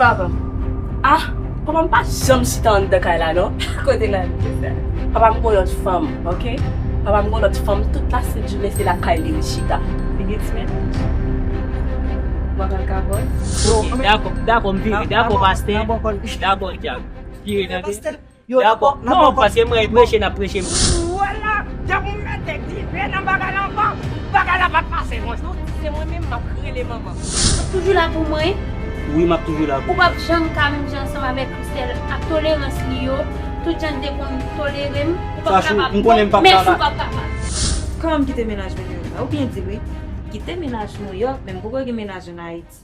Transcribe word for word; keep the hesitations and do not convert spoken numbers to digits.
Papa. Ah, papa m pa janm chita anndan kay la non. Kote l al? Papa m gon lòt fanm, oke? Papa m gon lòt fanm, tout lasent jounen se lakay li li chita. Li gen ti mennaj? Mwen pral ka vòl. Dakò, dakò, m vire, dakò, pastè. Dakò, dyak. Vire nan Yo, dakò. Non, paske mwen preche, n ap preche. Vwala, depi w mete dife nan bagay la ankò, bagay la p ap pase konsa. Se mwen menm m ap rele manman. W ap toujou la pou mwen? Wi, m ap toujou la pou ou. Ou p ap janm ka menm jan ansanm avèk Christelle ak tolerans li yo, tout jan l te konn tolere m, ou p ap kapab. Menm si w p ap kapab. Kòman m kite mennaj mwen deyò la? Ou byen di l wi. Kite mennaj Nouyòk, men m poko gen mennaj ann Ayiti.